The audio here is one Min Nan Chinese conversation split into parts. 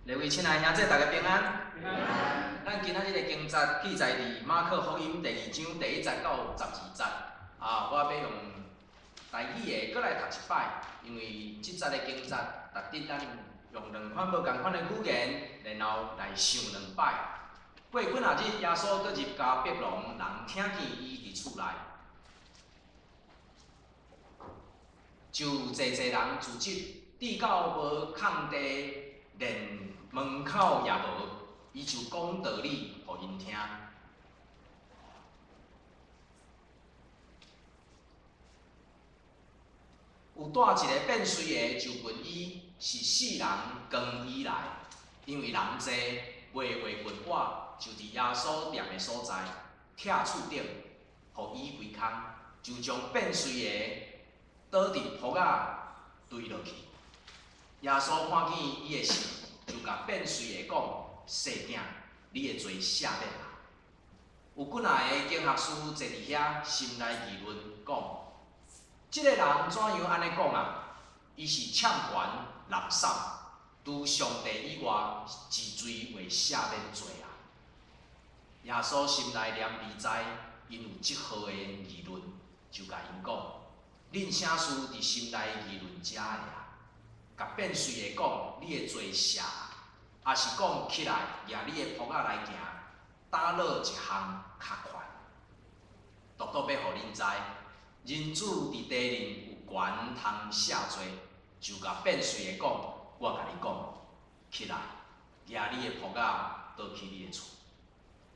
各位親愛兄弟，大家平安。平安。咱今仔日的經節記載佇馬可福音第二章第一節到十二節。啊，我欲用台語的閣來讀一擺，因為這節的經節，值得咱用兩款無仝款的語言，然後來想兩擺。過幾若日，耶穌閣入迦百農，人聽見伊佇厝內，就有濟濟人聚集，至到無空地，連門口也無，伊就講道理予𪜶聽。有帶一个變隨的就近伊，是四人扛伊來，因為人濟，袂話困倚，就佇耶穌踮的所在，拆厝頂，予伊規空，就將變隨的倒佇鋪仔堆落去。耶穌看見伊的信，就共變隨的講：細囝，你的罪赦免啊。有幾若个經學師坐佇遐，心內議論講：這个人怎樣按呢講啊？伊是攕權垃圾，除上帝以外，是誰會赦免罪啊？耶穌心內念未知𪜶有這號的議論，就共𪜶講：恁啥事佇心內議論這个啊？共變隨的講，你的罪赦啊，抑是講起來，舉你的鋪仔來行，佗落一項較快？獨獨欲予恁知，人子佇地面有權通赦罪，就共變隨的講：我共你講，起來，舉你的鋪仔，倒去你的厝。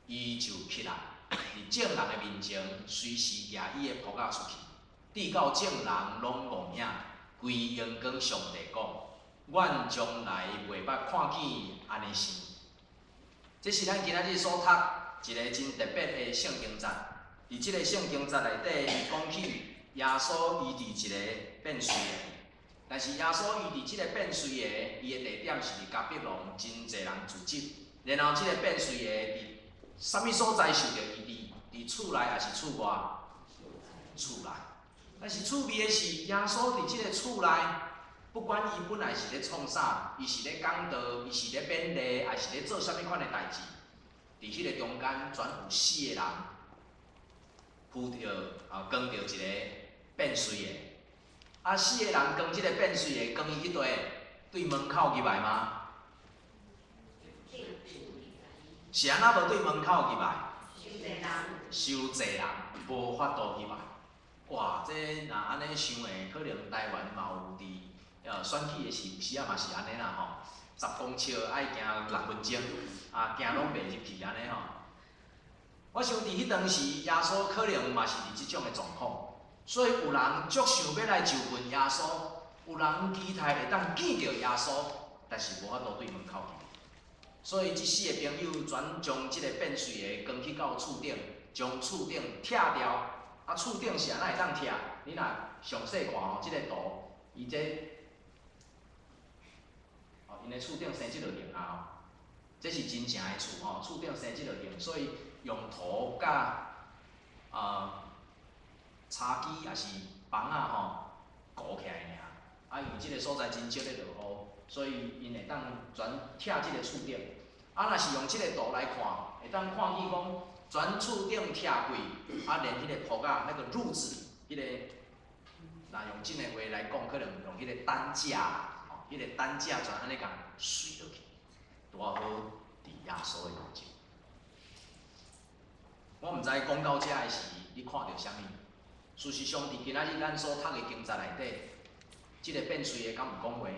伊就起來，佇眾人的面前，隨時舉伊的鋪仔出去，直到眾人攏戇影，規榮光上帝講：阮從來袂捌看見按呢事。這是咱今仔日所讀一个真特別的聖經節。佇這个聖經節內底，伊講起耶穌醫治一个變隨的，但是耶穌醫治這个變隨的，伊的地點是佇迦百農，真濟人聚集。然後這个變隨的佇啥物所在受著醫治？佇厝內抑是厝外？厝內。但是趣味的是，耶穌佇這个厝內，不管伊本來是咧創啥，伊是咧講道，伊是咧勉勵，抑是咧做啥物款的代誌，佇彼个中間，全有四个人扶著啊，扛著一个變隨的。啊，四个人扛這个變隨的，扛伊去佗？對門口入來嗎？是按怎無對門口入來？傷濟人，無法度入來。哇，這若按呢想的，可能台灣嘛有佇選舉的時，有時仔嘛是按呢啦吼，10公尺愛行6分鐘，啊，行攏袂入去按呢吼。我想佇彼當時，耶穌可能嘛是佇這種的狀況，所以有人足想欲來就近耶穌，有人期待會當見著耶穌，但是無法度對門口去。所以這四个朋友全將這個變隨的扛去到厝頂，將厝頂拆掉。啊，厝頂是按怎會當拆？你若詳細看吼，這個圖，伊這，哦，𪜶的厝頂生這落形啊吼，這是真正的厝吼，厝頂生這落形，所以用塗佮柴機抑是枋仔吼糊起來爾。啊，因為這个所在真少咧落雨，所以𪜶會當全拆這个厝頂。啊，若是用這个圖來看，會當看見講全厝頂拆開，啊，連彼个鋪仔那個褥子，彼个，若用這个話來講，可能用彼个擔架，吼，彼个擔架全按呢共垂落去，拄仔好佇耶穌的面前。我毋知講到遮的時，你看著啥物？事實上，佇今仔日咱所讀的經節內底，這个變隨的敢有講話？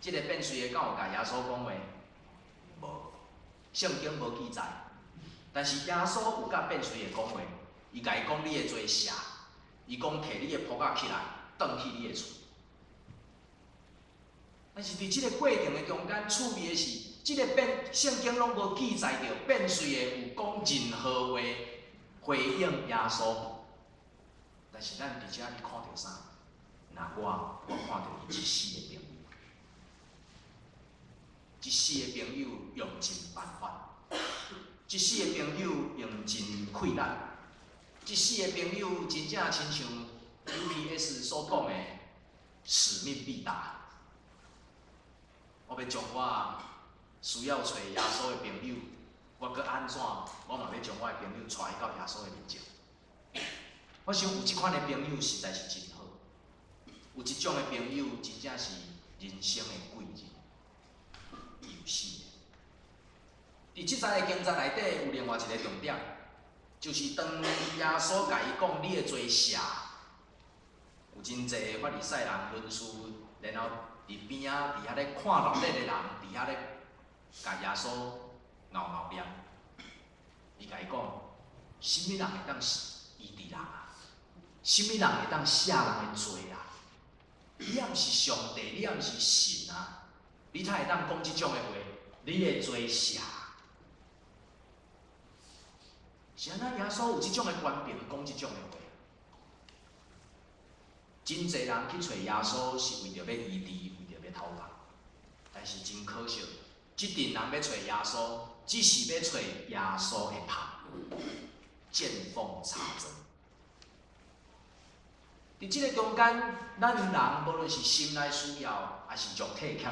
這个變隨的敢有共耶穌講話？無，聖經無記載。但是耶穌有共變隨的講話，伊共伊講你的罪赦，伊講提你的鋪仔起來，轉去你的厝。但是佇這个過程的中間，趣味的是，這个變聖經攏無記載著變隨的有講任何話回應耶穌。但是咱佇遮你看著啥？若我，我看著伊這四个朋友，這四个朋友用盡辦法，這四个朋友用盡氣力，這四個朋友真正親像 UPS 所講的使命必達。我欲將我需要揣耶穌的朋友，我閣按怎，我嘛欲將我的朋友帶到耶穌的面前。我想有這款的朋友實在是真好，有這種的朋友真正是人生的貴人，伊有四个。佇這節的經節內底有另外一个重點，就是當耶穌共伊講你的罪赦，有真濟法利賽人文士，然後佇邊仔佇遐咧看熱鬧的人，佇遐咧共耶穌𠢕𠢕念。伊共伊講，啥物人會當醫治人啊？啥物人會當赦人的罪啊？你也毋是上帝，你也毋是神啊！你才會當講這種的話，你的罪赦。是按怎耶穌有這種的權柄講這種的話？真濟人去揣耶穌是為著欲醫治，為著欲頭髮，但是真可惜，這陣人欲揣耶穌，只是欲揣耶穌的篷，見縫插針。佇這个中間，咱人無論是心內需要，抑是肉體欠缺，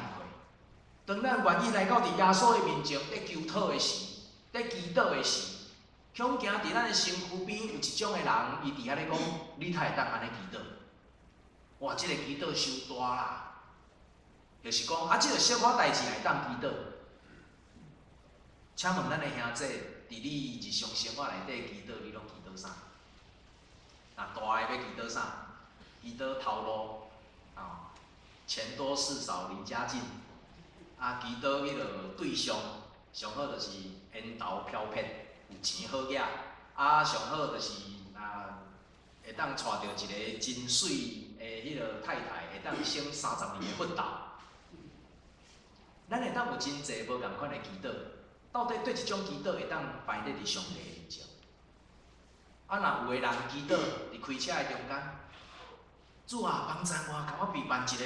當咱願意來到佇耶穌的面前，咧求討的時，咧祈禱的時，恐驚佇咱的身軀邊有一種的人，伊佇遐咧講，你才會當按呢祈禱。哇，這个祈禱傷大啦！就是講，啊，這个小可代誌會當祈禱。請問咱的兄弟，佇你日常生活內底祈禱，你攏祈禱啥？若大的欲祈禱啥？祈禱頭路，啊，錢多事少離家近。啊，祈禱彼个對象，上好就是緣投飄撇，有錢好額。啊，上好就是啊，會當娶著一个真媠的彼个太太，會當省30年的奮鬥。咱會當有真濟無仝款的祈禱，到底佗一種祈禱會當擺佇上帝面前？啊，若有的人祈禱佇開車的中間，主啊，幫贊我，共我備辦一个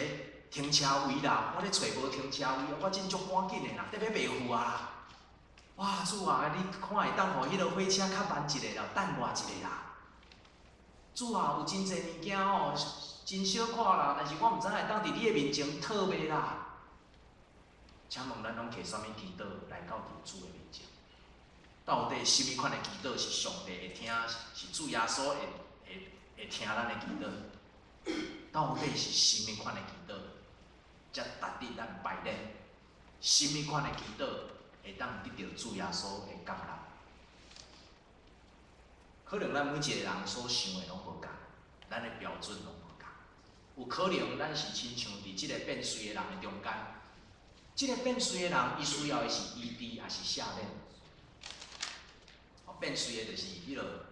停車位啦！我咧揣無停車位，我真足趕緊的啦，得欲袂赴啊啦！哇，主啊，你看會當予彼个火車較慢一下啦，等我一下啦！主啊，有真濟物件吼，真小可啦，但是我毋知會當佇你的面前討袂啦。請問咱攏提啥物祈禱來到佇主的面前？到底啥物款的祈禱是上帝會聽，是主耶穌會聽咱的祈禱？到底是啥物款的祈禱，才值得咱拜禮？啥物款的祈禱會當得著主耶穌的接納？可能咱每一个人所想的攏無仝，咱的標準攏無仝。有可能咱是親像佇這个變媠的人的中間，這个變媠的人，伊需要的是醫治，抑是赦免？變媠的就是彼个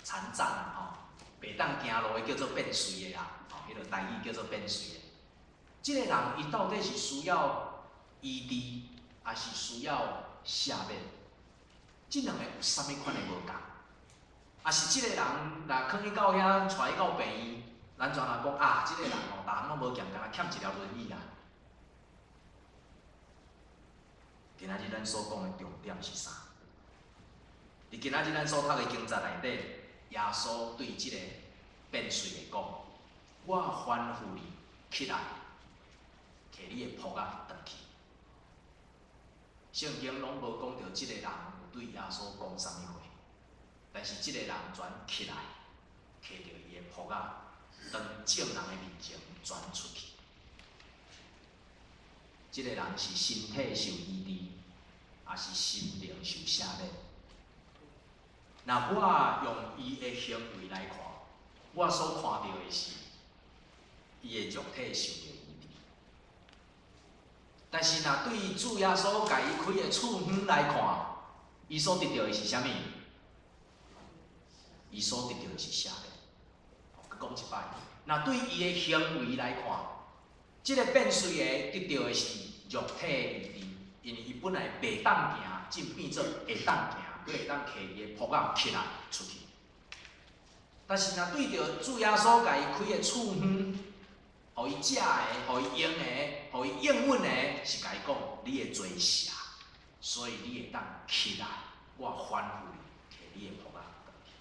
殘障吼，袂當行路的叫做變媠的啦，吼，彼個台語叫做變媠的。這个人伊到底是需要醫治，抑是需要赦免？這兩个有啥物款的無仝？抑是這个人若囥去到遐，帶去到病院，咱怎啊講啊？這个人吼，逐項攏無行，敢若欠一條輪椅啦。今仔日咱所講的重點是啥？佇今仔日咱所讀的經節內底，耶穌對這个變媠的講：我吩咐你起來，提你的菵仔轉去。聖經攏無講著這个人有對耶穌講啥物話，但是這个人全起來，提著伊的菵仔，當眾人的面前轉出去。這个人是身體受醫治，抑是心靈受赦免？若我用伊的行為來看，我所看著的是伊的肉體受著醫治。但是若對主耶穌共伊開的處方來看，伊所得著的是啥物？伊所得著的是赦免。閣講一擺，若對伊的行為來看，這个變媠的得著的是肉體的醫治，因為伊本來袂當行，進變做會當行，閣會當提伊的菵仔起來出去。但是若對著主耶穌共伊開的處方，予伊食的，予伊用的，予伊應允的，是共伊講你的罪赦，所以你會當起來，我吩咐你提你的菵仔轉去。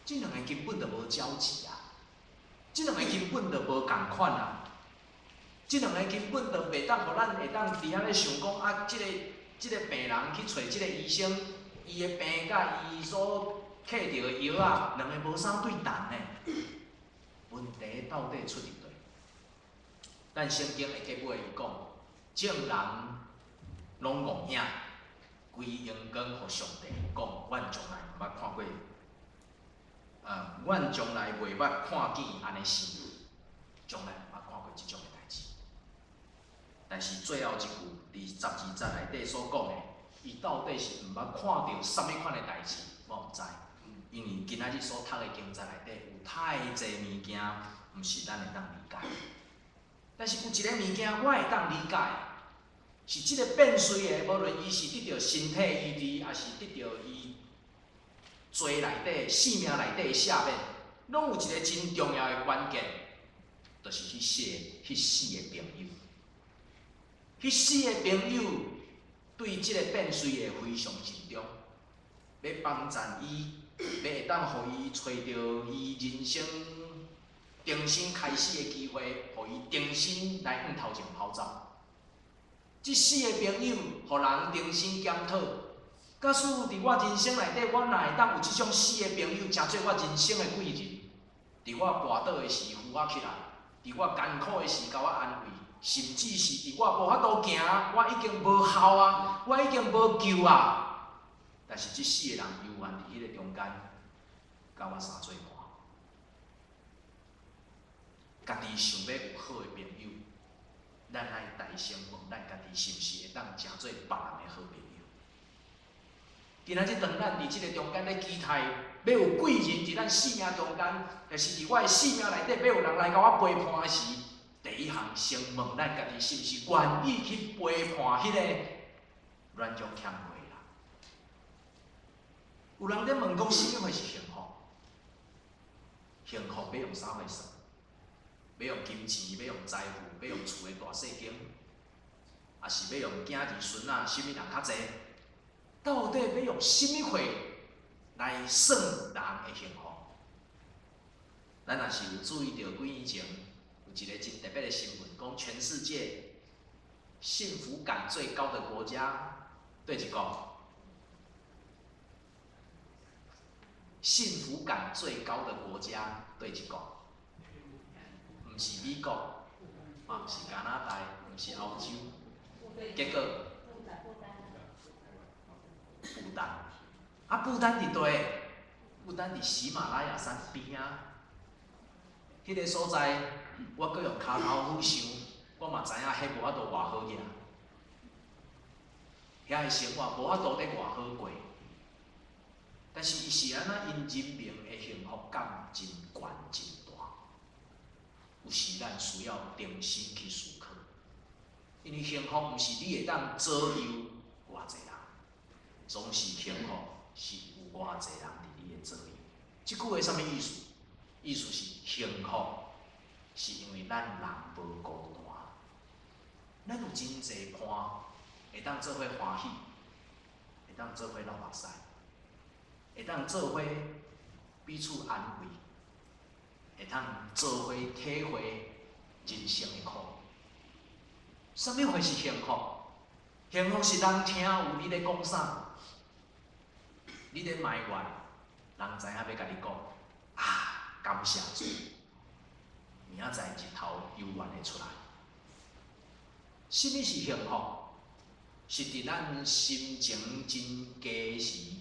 這兩个根本就無交集啊！這兩个根本就無仝款啊！這兩个根本就袂當當予咱會當佇遐咧想講啊，這個病人去揣這個醫生，伊的病佮伊所開著的藥仔，兩个無啥對同呢。問題到底出佇佗？咱聖經的結尾伊講，眾人攏戇影，歸榮光予上帝，講阮從來毋捌看過，阮從來袂捌看見按呢事，從來毋捌看過這種的代誌。但是最後一句，佇12節內底所講的，伊到底是毋捌看著啥物款的代誌，我毋知。因為今仔日所讀的經節內底有太濟物件，毋是咱會當理解。但是有一個物件我會當理解，是這个變媠的，無論伊是得著身體醫治，抑是得著伊罪內底、性命內底的赦免，攏有一个真重要的關鍵，就是彼四个朋友。彼四个朋友對這个變媠的非常盡忠，欲幫贊伊，欲會當予伊揣著伊人生重新開始的機會，予伊重新來向頭前跑走。這四个朋友，予人重新檢討。假使佇我人生內底，我若會當有這種四个朋友，成做我人生的貴人，佇我跋倒的時扶我起來，佇我艱苦的時共我安慰，甚至是佇我無法度行，我已經無效啊，我已經無救啊。但是這四个人猶原佇彼个中間，共我相做伴。家己想欲有好的朋友，咱愛大聲問咱家己是毋是會當成做別人的好朋友。今仔日當咱佇這个中間咧期待，欲有貴人佇咱生命中間，抑是佇我的生命內底，欲有人來共我陪伴的時，第一項先問咱家己是毋是願意去陪伴彼个軟弱欠缺的人。有人咧問講，啥物貨是幸福？幸福欲用啥貨算？欲用金錢，欲用財富，欲用厝的大細間，抑是欲用囝兒孫仔，啥物人較濟？到底欲用啥物貨來算人的幸福？咱若是有注意著幾年前有一个真特別的新聞，講全世界幸福感最高的國家，佗一國？幸福感最高的國家，佗一國？毋是美國，嘛毋是加拿大，毋是歐洲，結果不丹。啊，不丹佇佗？不丹佇喜馬拉雅山邊仔，彼个所在，我閣用跤頭趺想，我嘛知影彼無法度偌好額。遐个生活無法度咧偌好過，但是伊是按怎？𪜶人民的幸福感真懸真大。有時咱需要重新去思考，因為幸福毋是你會當左右偌濟人，總是幸福是有偌濟人佇你的左右。這句話啥物意思？意思是幸福是因為咱人無孤單，咱有真濟伴會當做伙歡喜，會當做伙流目屎，會當做伙彼此安慰，會當做伙體會人生的苦。啥物貨是幸福？幸福是人聽有你咧講啥，你咧埋怨，人知影欲共你講啊，感謝主，明仔載日頭猶原會出來。啥物是幸福？是佇咱心情真低時，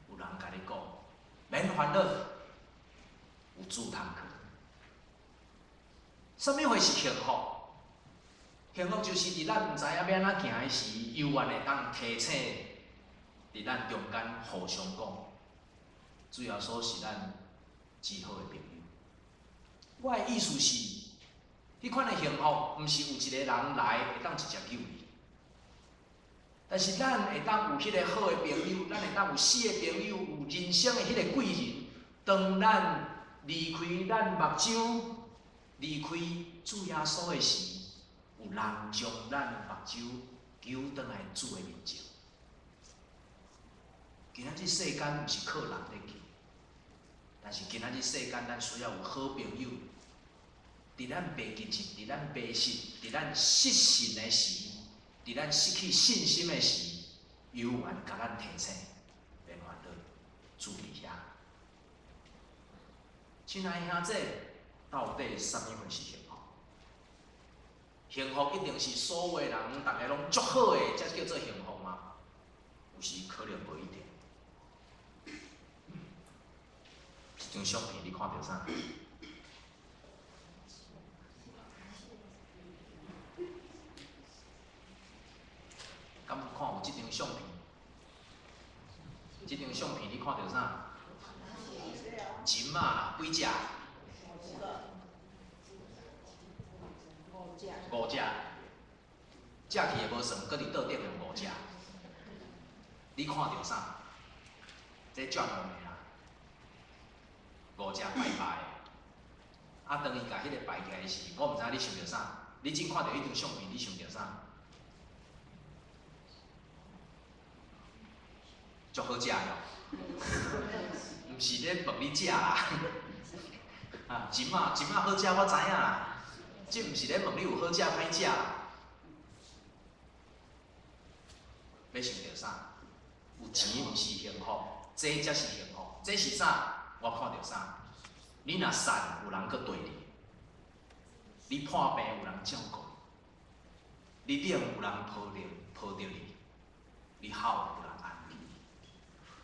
有人共你講，免煩惱，有主通靠。啥物貨是幸福？幸福就是佇咱毋知影欲按怎行的時，猶原會當提醒佇咱中間互相講，主耶穌是咱至好的朋友。我的意思是，彼款的幸福，毋是有一個人來會當直接救你，但是咱會當有彼个好的朋友，咱會當有四个朋友，有人生的彼个貴人。當咱離開咱目睭，離開主耶穌的時，有人將咱目睭救轉來主的面前。今仔日世間毋是靠人咧救，但是今仔日世間咱需要有好朋友。佇咱袂記得，佇咱迷失，佇咱失信的時，佇咱失去信心的時，猶原共咱提醒，免煩惱，主佇遐。親愛兄弟，到底啥物貨是幸福？幸福一定是所有的人，逐家攏足好的，才叫做幸福嗎？有時可能無一定。這張相片你看著啥？敢看有這張相片？這張相片你看著啥？金仔啦，幾隻？五隻。食去的無算，閣佇桌頂有五隻。你看著啥？這轉無的啦，五隻白白的。啊，當伊共彼個擺起來時，我毋知影你想著啥。你真看著彼張相片，你想著啥？足好食的哦，毋是咧問你食啦。啊，金仔金仔好食，我知影啦。這毋是咧問你有好食歹食啦。欲想著啥？有錢毋是幸福，這才是幸福。這是啥？我看著啥？你若散，有人閣綴你；你破病，有人照顧你；你冷，有人抱著抱著你；你哭，有人安慰你；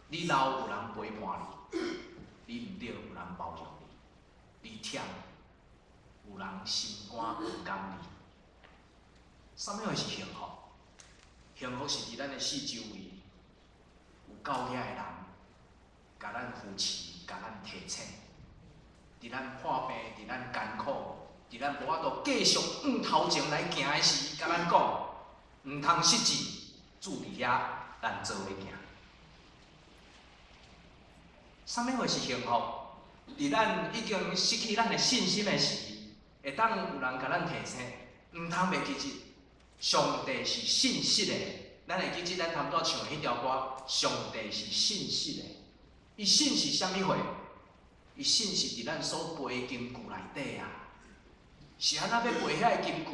你老，有人陪伴你；你毋對，有人包容你；你忝，有人心肝不甘你。啥物貨是幸福？幸福是佇咱的四周圍有夠遐的人，共咱扶持，共咱提醒。佇咱破病，佇咱艱苦，佇咱無法度繼續向頭前來行的時，共咱講，毋通失志，主佇遐，咱做伙行。啥物貨是幸福？佇咱已經失去咱的信心的時，會當有人共咱提醒，毋通袂記得，上帝是信實的。咱會記得咱頭拄仔唱的彼條歌，上帝是信實的。伊信是啥物貨？伊信是佇咱所背的金句內底啊。是按怎欲背遐个金句？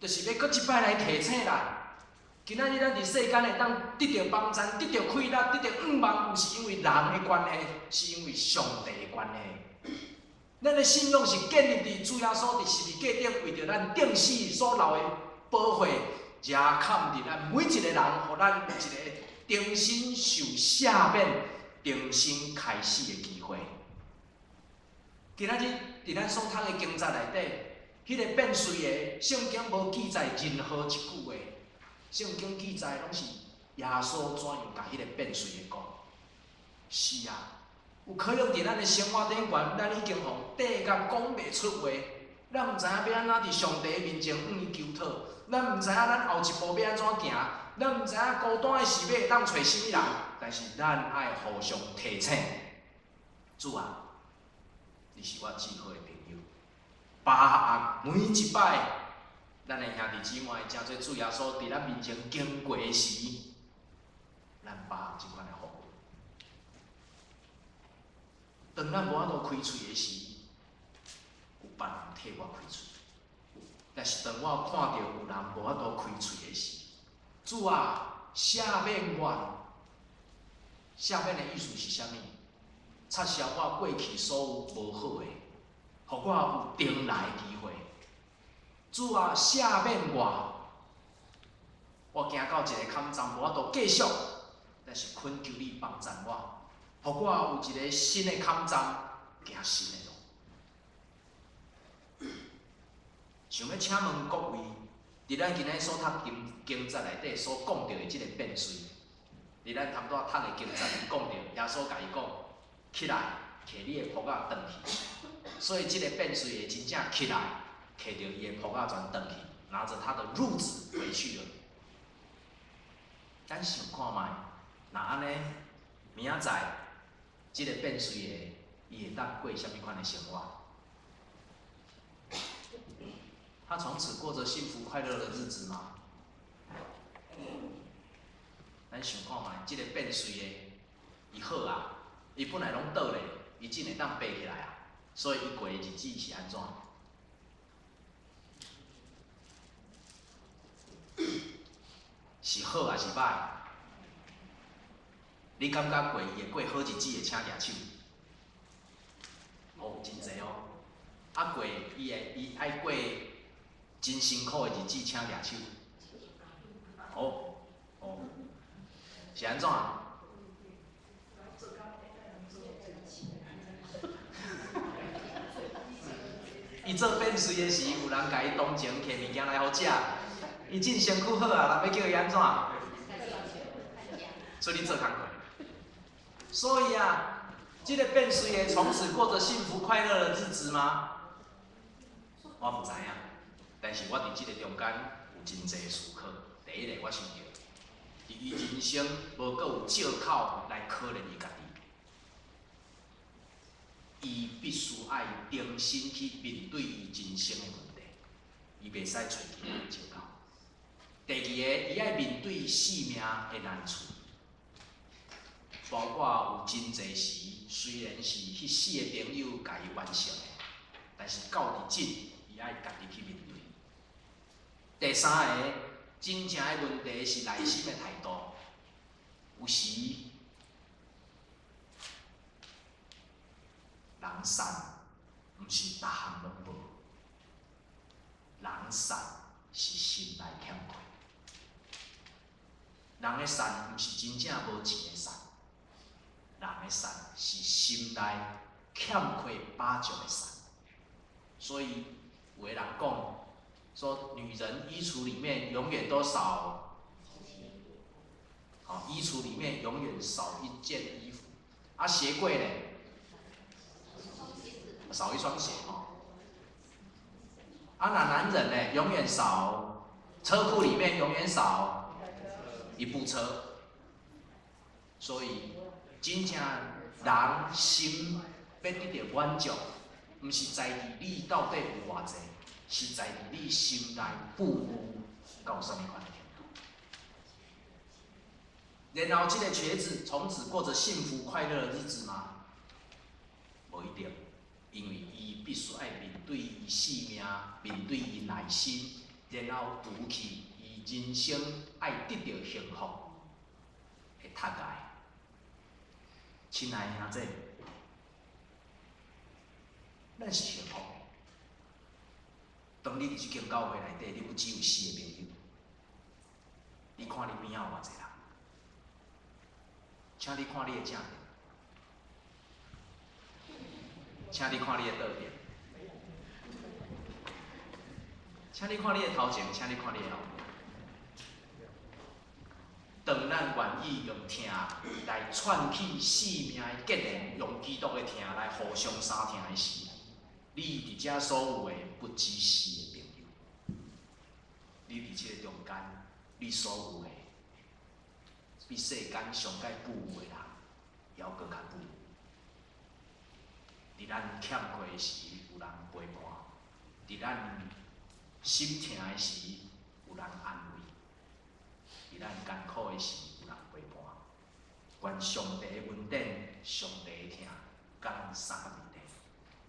就是欲閣一擺來提醒咱。今仔日咱佇世間會當得著幫贊、得著快樂、得著向望，毋是因為人的關係，是因為上帝的關係。咱的信仰是建立佇主耶穌佇十字架頂為著咱釘死所流的寶血，遮崁佇咱每一個人，予咱有一個重新受赦免、重新開始的機會。今仔日佇咱所讀的經節內底，彼個變水的聖經無記載任何一句話。聖經記載攏是耶穌怎樣共彼個變水的講。是啊，有可能佇咱的生活頂懸，咱已經予綴甲講袂出話，咱毋知影欲按怎佇上帝面前向伊求討，咱毋知影咱後一步欲按怎行，咱毋知影孤單的時欲會當揣啥物人，但是咱愛互相提醒。主啊，你是我至好的朋友，把握每一擺，咱的兄弟姊妹，成做主耶穌佇咱面前經過的時，咱把握這款的福分。當咱無法度開喙的時，有別人替我開喙；但是當我看著有人無法度開喙的時，主啊，赦免我！赦免的意思是啥物？擦消我過去所有無好的，予我有重來的機會。主啊，赦免我！我行到一个坎站，無法度繼續，但是懇求你幫贊我，予我有一个新的坎站，行新的路。想欲請問各位，佇咱今仔所讀經經節內底所講著的這个變水，佇咱頭拄仔讀的經節講著，耶穌共伊講：起來，提你的簿仔轉去。所以這个變水的真正起來，提著伊的簿仔全轉去，拿著他的褥子回去了。咱想看覓，若按呢，明仔載，這個變水的，伊會當過啥物款的生活？他從此過著幸福快樂的日子嗎？咱想看覓，這個變水的，伊好啊，伊本來攏倒咧，伊竟會當爬起來啊，所以伊過的日子是按怎？是好抑是歹？你感覺過伊會過好日子的，請舉手。哦，真濟哦。啊，過伊會伊愛過真辛苦的日子，請舉手。哦，哦，是按怎？伊做變媠的時，有人共伊同情，提物件來予食。伊進身軀好啊，人欲叫伊按怎？所以你做工課。所以啊，這个變媠的從此過著幸福快樂的日子嗎？我毋知影，但是我佇這个中間有真濟思考。第一个，我想著，佇伊人生無閣有藉口來可憐伊家己，伊必須愛重新去面對伊人生的問題，伊袂使揣其他人藉口。第二个，伊愛面對性命的難處，包括有真濟時，雖然是彼四个朋友共伊完成的，但是到佇這，伊愛家己去面對。第三个，真正的問題是內心的態度，有時人善，毋是逐項攏無，人善是心內欠缺。人的善毋是真正無錢的善，人的善是心內欠缺飽足的善。所以有的人講說，女人衣櫥裡面永遠都少，好，衣櫥裡面永遠少一件衣服。啊，鞋櫃咧，少一雙鞋吼。啊，那男人呢，永遠少，車庫裡面永遠少一部車。所以，真正人心欲得著滿足，毋是在佇你到底有偌濟，是在佇你心內富有到啥物款的程度。然後，這个瘸子從此過著幸福快樂的日子嗎？無一定，因為伊必須愛面對伊性命，面對伊內心，然後除去伊人生愛得著幸福的踢界。親愛的兄弟，咱是幸福的。當你佇這間教會內底，你不只有四个朋友，你看你邊仔有偌濟人？請你看你的正面，請你看你的倒面，請你看你的頭前，請你看你的後面。當咱願意用疼來串起生命的結連，用基督的疼來互相相疼的時，你佇遮所有的不只四個朋友，你佇這個中間，你所有的比世間上蓋富有的人，猶閣較富有。佇咱欠缺的時，有人陪伴；佇咱心疼的時，有人安慰；佇咱艱苦的時，有人陪伴。願上帝的恩典、上帝的疼，佮咱相佮佇咧，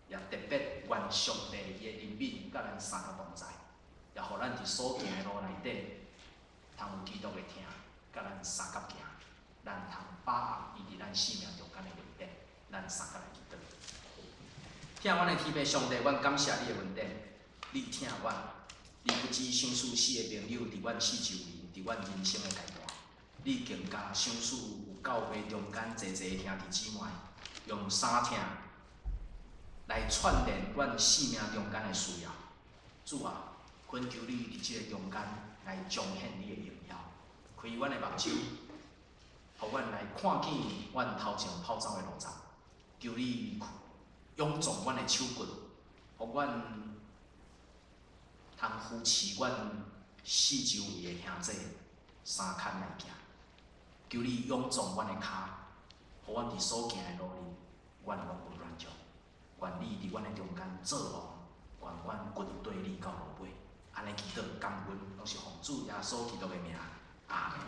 也特別願上帝伊的憐憫佮咱相佮同在，也予咱佇所行的路內底，通有基督的疼，佮咱相佮行，咱通把握伊佇咱生命中間的恩典，咱相佮來祈禱。疼阮的天父上帝，阮感謝你的恩典，你疼阮，你不只賞賜四个朋友佇阮四周圍，佇阮人生的階段，你更加賞賜有教會中間濟濟兄弟姊妹，用相疼來串連阮生命中間的需要。主啊，懇求你佇這个中間來彰顯你的榮耀，開阮的目睭，予阮來看見阮頭前跑走的路途。求你勇壯阮的手骨，予阮通扶持阮四周圍的兄弟相牽來行。求你勇壯阮的跤，予阮佇所行的路裡，阮攏有軟弱。願你佇阮的中間做王，願阮跟綴你到落尾。按呢祈禱感恩，攏是奉主耶穌基督的名，阿門。